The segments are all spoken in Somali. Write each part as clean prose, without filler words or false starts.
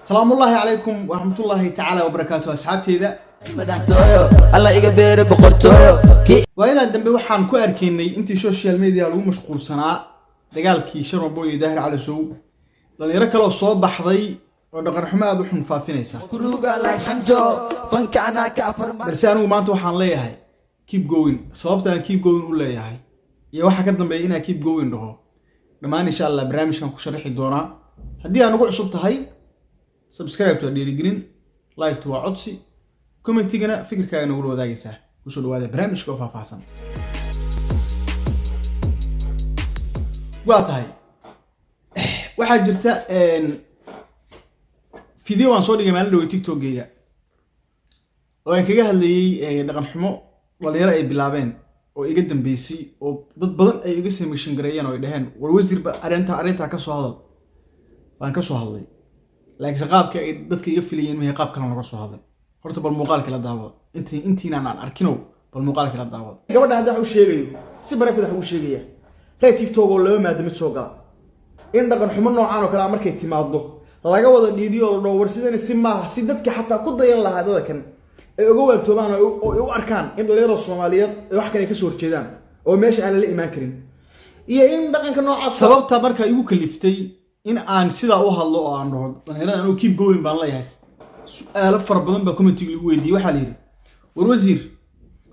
Salaamullaahi calaykum waraxmatullaahi tacaala wabarakaatu, asxaabteyda. Madaxtooyo Alla iga beere, boqortooyo kii. Waayadan dambe waxaan ku arkaynay intii social media lagu mashquulsanaa dagaalkii Sharma Boy iyo Daahir Cali Sow, dhalinyaro kaleoo soo baxday oo dhaqan xumo aada u xun faafinaysa. Kuruga like xanjo fanka anaa ka farma. Balse anigu maanta waxaan leeyahay keep going. Sababta aan keep going u leeyahay iyo waxa ka dambeeya inaan keep going dhaho dhammaan, insha Allah, barnaamijkan ku sharaxi doonaa. Haddii aan ugu cusub tahay, subscribe waa dhiirigelin, like waa codsi, commentigana fikirkaaga nagula wadaagaysaa. Kusoo dhawaada barnaamijka oo faahfaahsan. Waa tahay, waxaa jirta video aan soo dhigay maalin dhawey TikTok-geyga oo aan kaga hadlayey dhaqan xumo dhalinyaro ay bilaabeen oo iga dambeysay, oo dad badan ay iga samishin gareeyeen oo ay dhaheen, "War wasiirba, arrintaa ka soo hadal." Baan ka soo hadlay, laakiinse qaabka ay dadka iga filayeen mahay, qaab kalan looga soo hadlay. Horta bal muuqaalkii la daawada intiinaan aan arkinow, bal muuqaalkii la daawada. Gabadha hadda wax u sheegayo si private wax ugu sheegaya reer TikTok oo laba maada mid soo gala in dhaqan xumo noocaan oo kale ah markay timaado laga wada dhiidhiyo oo la dhaho, "War sidani si maaha," si dadka xataa ku dayan lahaa dada kan ay uga waantoobaan oo ay u arkaan in dhalinyarada Soomaaliyeed ay wax kale ay kasoo horjeedaan oo meesha aan lala imaan karin iyo in dhaqanka noocaas. Sababta marka igu kaliftay in aan sidaa u hadlo oo aan dhaho dhalinyarada anuu keep going baan leeyahay, su-aalo fara badan baa commentiga lagu weydiiyey. Waxaa la yidhi, "War wasiir,"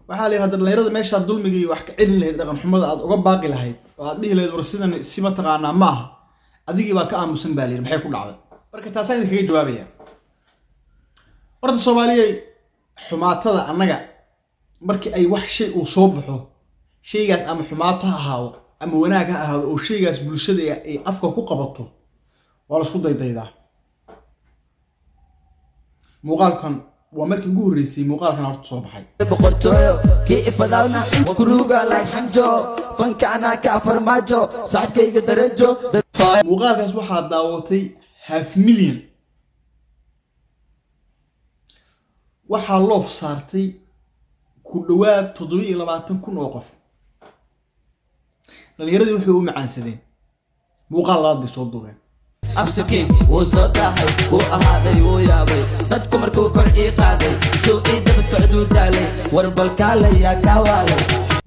waxaa la yidhi, "hadda dhalinyarada meeshaad dulmiga iyo wax ka celin lahayd, dhaqan xumada aad uga baaqi lahayd oo aad dhihi lahayd, war sidan si mataqaanaa ma aha, adigii baa ka aamusan," baa la yidhi. "Maxay ku dhacday?" Marka taasaan idinkaga jawaabaya. Horta Soomaaliyay, xumaatada annaga markii ay wax shay uu soo baxo, shaygaas ama xumaato ha ahaado ama wanaag ha ahaado, oo shaygaas bulshada ay afka ku qabato, waa la isku daydaydaa. Muuqaalkan waa markii ugu horreysay muuqaalkan horta soo baxay. Boqortooyo kii ifadaalna kuruga like xanjo fanka anaa ka farmaajo saaxiibkayga darajo. Muuqaalkaas waxaa daawatay half million, waxaa loof saartay ku dhowaad 27,000 oo qof. Dhalinyaradii waxay u macaansadeen muuqaal labaad bay soo duubeen. Absakiin wuu soo daahay, wuu ahaaday, wuu yaabay dadku markuu kor ii qaaday, suu ii daba socduu daalay, war balkaalayaa kaa waalay.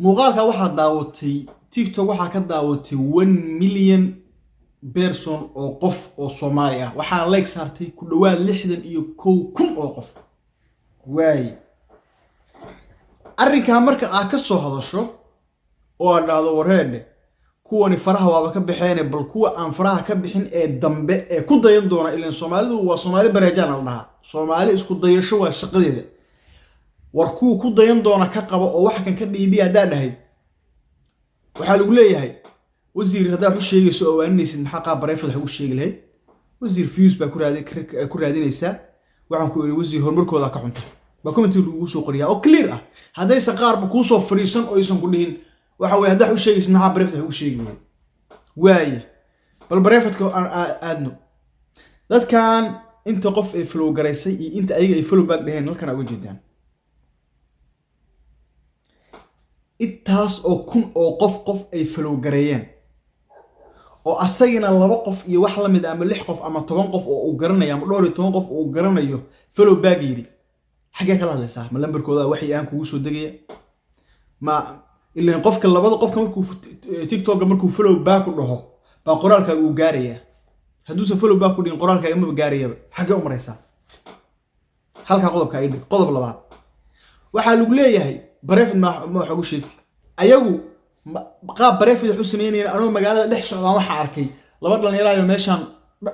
Muuqaalka waxaa daawatay TikTok, waxaa ka daawatay 1 million person oo qof oo Soomaali ah, waxaana like saartay ku dhowaad 61,000 oo qof. Waaye, arrinkaa marka aad ka soo hadasho oo aad dhahdo, "Wareedhe, kuwani faraha waaba ka baxeene," bal kuwa aan faraha ka bixin ee dambe ee ku dayan doona, ilan Soomaalidu waa Soomaali bareejaan la dhahaa, Soomaali isku dayasho waa shaqadeeda, war kuwa ku dayan doona ka qaba oo wax kan ka dhiibiya haddaa dhahayd, waxaa lagu leeyahay, "Wasiir, haddaa wax u sheegayso oo waaninaysid, maxaa qaab private wax ugu sheegi lahayd? Wasiir, views baa ku raadinaysaa." Waxaan ku iri, "Wasiir, horumarkooda ka xunta," baa commentiga lagugu soo qoriyaa oo clear ah. Haddaysan qaarba kuusoo fadhiisan oo aysan ku dhihin, waxa weye, haddaa wax u sheegaysid, maxaa private wax ugu sheegi lahayd? Waaye, bal privateka aan aadno. Dadkan inta qof ay follow garaysay iyo inta ayaga ay follow back dheheen halkan uga jeedaan. Intaas oo kun oo qof ay follow gareeyeen oo asagina laba qof iyo wax la mid ah ama lix qof ama 10 qof oo uu garanayo ama dhowr iyo toban qof oo uu garanayo follow back yidhi, xaggee kala hadlaysaa? Ma lambarkooda waxay aan kugu soo degaya? Ma ilaan qofka labada qofka markuu TikToka markuu follow back ku dhaho baa qoraalkaaga uu gaarayaa. Hadduusan follow back ku dhihin, qoraalkaaga maba gaarayaba. Xaggee u maraysaa? Halkaa qodobka ay dhig. Qodob labaad, waxaa lagu leeyahay, private ma wax ugu sheegtid? Ayagu qaab private wax u sameynayeen. Anoo magaalada dhex socdaan waxaa arkay laba dhalinyaraayo meeshaan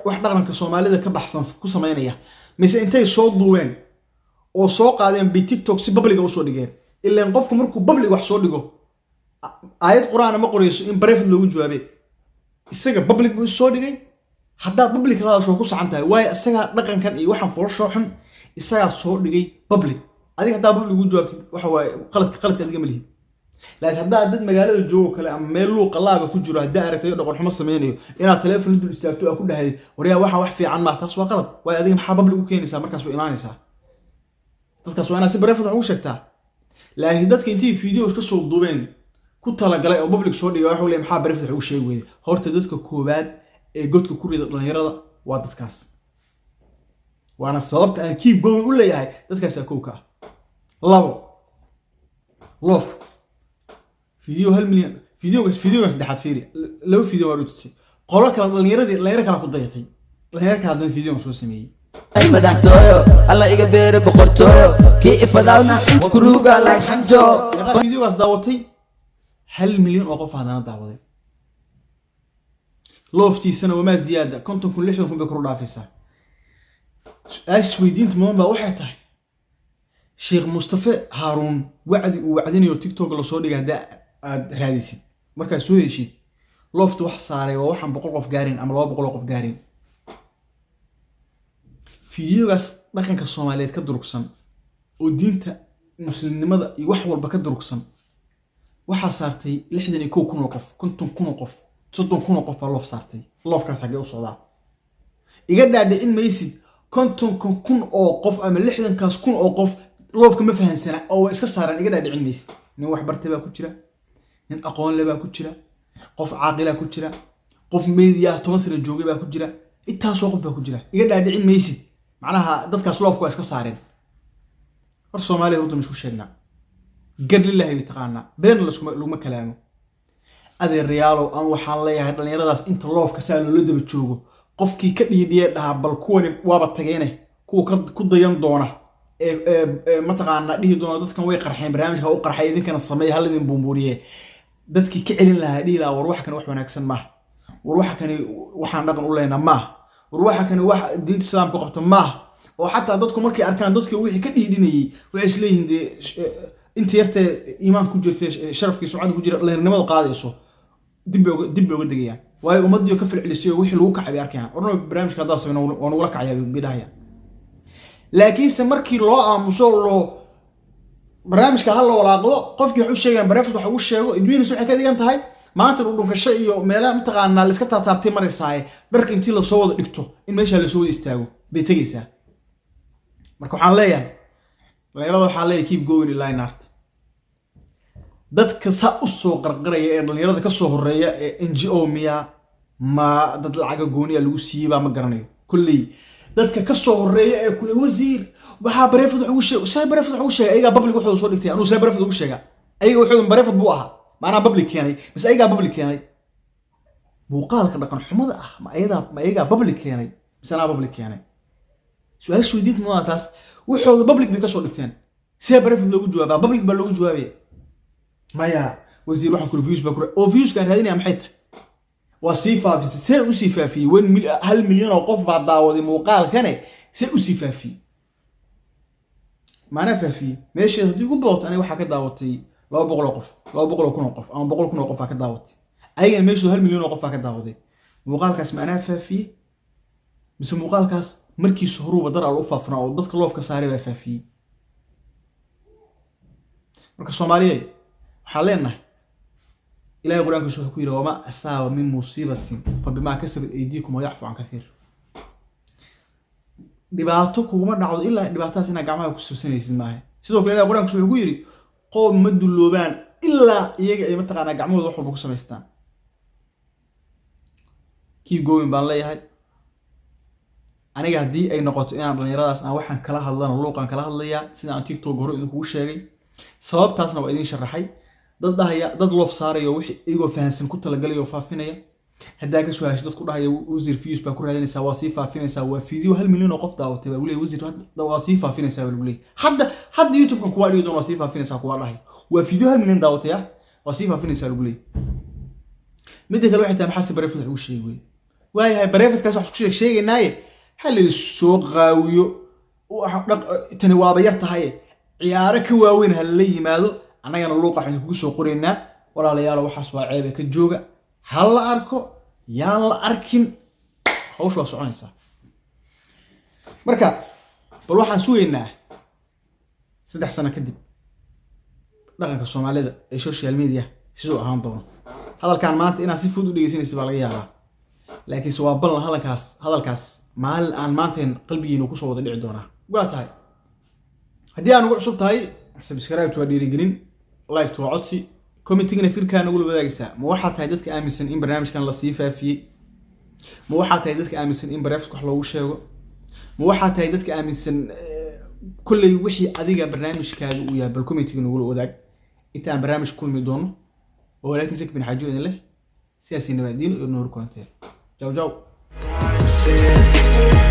wax dhaqanka Soomaalida ka baxsan ku samaynaya, mise intay soo duubeen oo soo qaadeen bay TikTok si publicga usoo dhigeen. Ilaan qofku markuu public wax soo dhigo, aayad Qur-aana ma qorayso in private loogu jawaabe. Isaga public buu soo dhigay. Haddaad public la hadasho, waa ku saxan tahay, waayo isagaa dhaqankan iyo waxaan foolshoo xun isagaa soo dhigay public. Adiga haddaa public ugu jawaabtid, waxa waaye qaladka adiga ma lihid. Laakiin haddaa dad magaalada joogo kale ama meel luuqa laaga ku jiro haddaa aragtayo dhaqan xumo sameynayo, inaad teleefon la dul istaagto aa ku dhahay, "Waryaa, waxaan wax fiican maa," taas waa qalad. Waayo adiga maxaa public u keenaysaa? Markaas way imaanaysaa. Dadkaas waa inaad si private wax ugu sheegtaa. Laakiin dadka intii video ka soo duubeen ku talagalay oo public soo dhigay, waxa leeyahay, "Maxaa private wax ugu sheegi weyday?" Horta dadka koowaad ee godka ku rida dhalinyarada waa dadkaas. Waana sababta aan keep going u leeyahay. Dadkaasaa kow ka ah. Labo, love video 1 milyan videoga, videoga saddexaad fiiri. Laba video waan u tusay qolo kale, dhalinyaradii, dhalinyaro kale ku dayatay, dhalinyaro kale haddana videoga soo sameeyey. Madaxtooyo Alla iga beere, boqortooyo kii ifadaalna kuruuga like xanjo. Meeqaa videogaas daawatay? 1 milyan oo qof haddana daawaday. Love-tiisana wamaa ziyaada 50,000, 60,000 bay kor u dhaafaysaa. Su-aasha weydiinta mudan baa waxay tahay, Sheekh Mustafe Haaruun wacdi uu wacdinayo TikTok lasoo dhigay, haddii aad raadisid, markaad soo heshid, love-ta wax saaray waa waxaan 100 qof gaarin ama 200 oo qof gaarin. Fideogaas dhaqanka Soomaaliyeed ka durugsan oo diinta muslimnimada iyo wax walba ka durugsan waxaa saartay 61,000 oo qof, 50,000 oo qof, 30,000 oo qof baa love saartay. Love-kaas xaggee u socdaa? Iga dhaadhicin maysid 50,000 oo qof ama 60,000 oo qof love-ka ma fahansana oo way iska saaraan. Iga dhaadhicin maysid. Nin wax bartay baa ku jira, nin aqoon le baa ku jira, qof caaqilaa ku jira, qof media 10 sano joogay baa ku jira, intaasoo qof baa ku jira. Iga dhaadhicin maysid macnaha dadkaas love-ka waa iska saareen. Hor Soomaaliya runta ma isku sheegnaa? Gar lillahi bay taqaanaa, been laskuma laguma kalaamo. Adeerayaalow, aan waxaan leeyahay dhallinyaradaas inta love-ka saa loola daba joogo, qofkii ka dhiidhiye dhahaa bal kuwani waaba tageene, kuwa ku dayan doona ee mataqaanaa dhihi doona dadkan way qarxeen, barnaamijka u qarxay, idinkana sameeya, hal idin buunbuuniye, dadkii ka celin lahaa, dhihi lahaa war wax kani wax wanaagsan maaha, war waxa kani waxaan dhaqan u leynaa maaha, war waxa kani wax diinta islaamka qabta maaha, oo xataa dadku markay arkaan dadkii wixii ka dhiidhinayay, waxay isleeyihiin dee inta yartee iimaan ku jirta, sharafkii sumcadda ku jira, dhallinyarnimadu qaadayso, dib bay uga degayaan. Waayo ummaddii ka falcelisay oo wixii lagu kacay bay arkayaan. Orno barnaamijka haddaa sameyno waa nagula kacayaa bay dhahayaan. Laakiinse markii loo aamuso, loo barnaamijka ha la walaaqdo, qofkii wax u sheegayaan barnaamijka wax ugu sheego, idmiinis waxay ka dhigan tahay maanta dhudhunkasho iyo meelaha mataqaanaa la iska taataabtay maraysaaye, dharka intii lasoo wada dhigto in meesha lasoo wada istaago bay tegaysaa. Marka waxaan leeyahay dhalinyarada, waxaan leeyahay keep going ilaa naarta. Dadka saa u soo qarqaraya ee dhalinyarada ka soo horeeya ee NGO miya, ma dad lacaga gooniya lagu siiyey baa, ma garanayo. Kolley dadka ka soo horeeya ee kule wasiir waxaa private wax ugu sheeg, saa private wax ugu sheega, ayagaa public waxooda soo dhigtay. Anuu saa private ugu sheega? Ayaga waxoodan private buu ahaa, maanaa public keenay mise ayagaa public keenay? Muuqaalka dhaqan xumada ah ma ayadaa, ma ayagaa public keenay mise anaa public keenay? Su-aasha weydiinta mudaa taas. Waxooda public bay ka soo dhigteen, see private loogu jawaabaa? Public baa loogu jawaabaya. Maya wasiir, waxaan kule views baa kure oo viewskaan raadinaya maxay tahay? Waa sii faafisay. See usii faafiyey? 1 milyan oo qof baa daawaday muuqaalkane, see usii faafiyey? Maanaa faafiyey? Meesheed haddii ugu booqto aniga waxaa ka daawatay 200 oo qof, 200,000 oo qof ama 100,000 oo qof baa ka daawatay. Ayagana meeshooda 1 milyan oo qof baa ka daawaday. Muuqaalkaas maanaa faafiyey mise muuqaalkaas markiisa horuuba dar al u faafinaa oo dadka love-ka saaray baa faafiyey? Marka Soomaaliyeed waxaan leenahay, Ilahay qur-aankiisu wuxuu ku yidhi: وما أصاب من مصيبة فبما كسبت أيديكم ويعفو عن كثير. Dhibaato kuguma dhacdo ilaa dhibaatadaas inaad gacmaha ku sabsanaysid maaha. Sidoo kale Ilahay qur-aankiisu wuxuu ku yidhi: qoom ma dulloobaan ilaa iyaga ay mataqaanaa gacmahooda wax walba ku samaystaan. Keep going baan leeyahay aniga. Haddii ay noqoto inaan dhallinyaradaas aan waxaan kala hadlana, luuqaan kala hadlayaa sida aan TikTok hore idinkugu sheegay. Sababtaasna waa idin sharaxay. Dad dhahaya, dad love saaraya oo wixii iyagoo fahansan ku talagalaya oo faafinaya, haddaa ka soo hesho dad ku dhahaya wasiir views baa ku raadinaysaa, waa sii faafinaysaa, waa video 1 milyan oo qof daawatay baa leeyahay. Wasiir hadda waa sii faafinaysaa baa lagu leeyahay. Hadda YouTube-kan kuwaa dhigi doona waa sii faafinaysaa, kuwaa dhahay waa video 1 milyan daawatay ah, waa sii faafinaysaa lagu leeyahay. Midda kale waxay tahay, maxaa si private wax ugu sheegi wey? Waayahay, private-kaas wax isku sheegaynaaye, ha la soo qaawiyo. Tani waaba yar tahay, ciyaaro ka waaweyn ha lala yimaado. Annagana luuqa waxaan kugu soo qoraynaa: walaalayaalo, waxaas waa ceebe, ka jooga. Ha la arko, yaan la arkin, hawsha waa soconaysaa. Marka bal waxaan sugaynaa 3 sano kadib dhaqanka Soomaalida ee social media siduu ahaan doono. Hadalkan maanta inaad si fudud u dhegeysanaysa baa laga yaabaa, laakiinse waa ballan, hadalkaas maalin aan maanteen qalbigiina kusoo wada dhici doonaa. Waa tahay, haddii aan ugu cusub tahay, subscribe waa dhiirigelin, like waa codsi, commentigana firkaa nagula wadaagaysaa. Ma waxaa tahay dadka aaminsan in barnaamijkan lasii faafiyey? Ma waxaa tahay dadka aaminsan in barnaamijka wax loogu sheego? Ma waxaa tahay dadka aaminsan kolley wixii adiga barnaamijkaaga uu yahay? Bal commentiga nagula wadaag. Inta aan barnaamij kulmi doono, oo walaalkiin Zaki bin Xaajo idin leh sidaasi nabadiin iyo noor kulanteen. Jaw jaw. Say